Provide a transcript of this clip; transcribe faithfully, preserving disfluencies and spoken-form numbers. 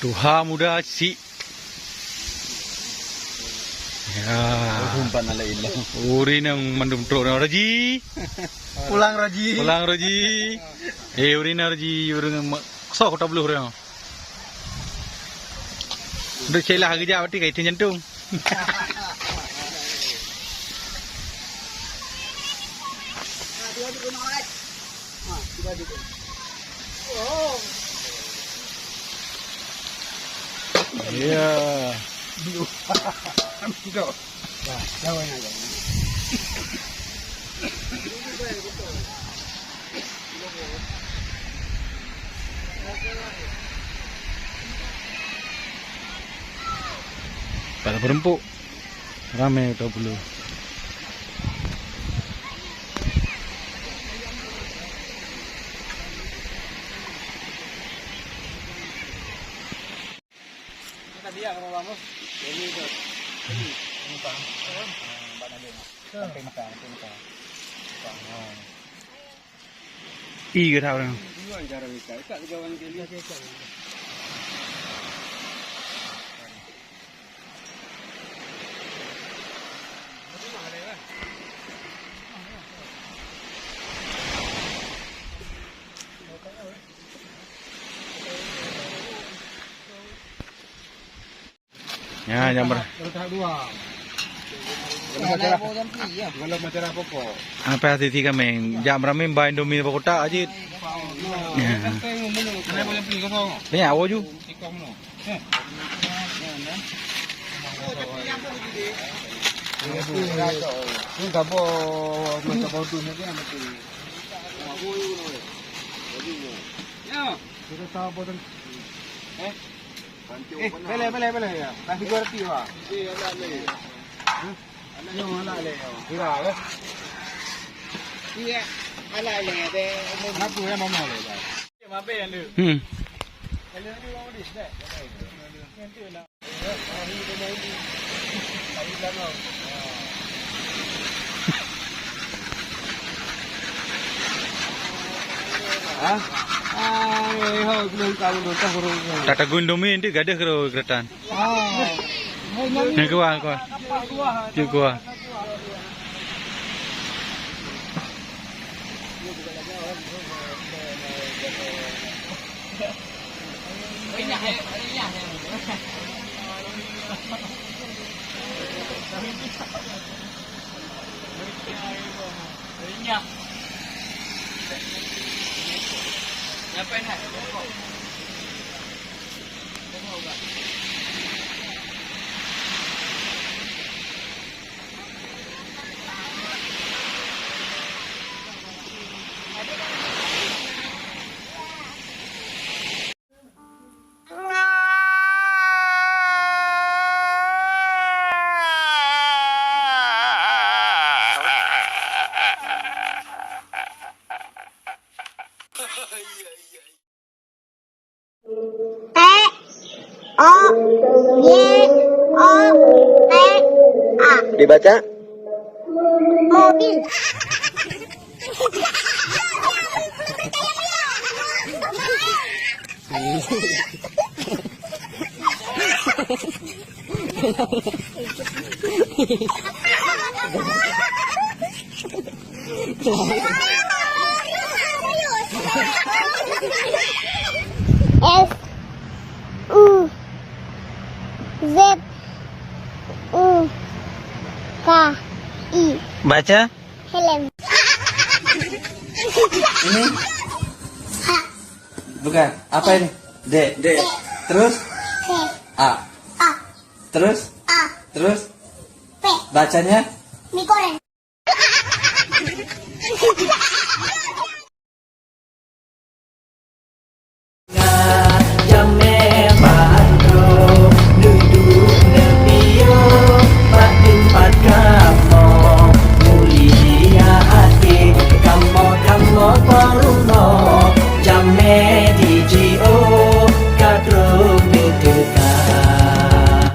Tuha muda sik. Ya. Ureueng nyang mandum trok nyoe, Raji. Pulang, Raji. Pulang, Raji. Eh, ureueng nyoe, Raji, ureueng ma-, soe Kota Bluh nyoe. Duk cek lah geujak, berarti ka item jantung. Ya. Pada berempuk. Ramai Kota Bluh. Ih, geudah ureueng. Ya, jam ber- Apa hati-hati kami? Jam ramai bai Indomie bak kotak aja. Ya. Banyak awak ju. Eh, boleh, boleh, boleh, ya. Kasih gua reti, Pak. Hah? Nyoe anak lé, nyoe. Kira, eh? Iya, anak lé, deh. Ngaku, ya, mama lé, Pak. Hmm. Hah? Ah, eh, ho, belum tahu, belum tahu. Tata gundomi nanti gadah kero keratan. Ah. Ni kuah, kuah. Cik kuah. Dibaca? Mobil. S U Z U K I. Baca. Helm. Ini? Ha. Bukan. Apa ini? D. D. Terus? He. A. A. Terus? A. Terus? P. Bacanya? Mie goreng.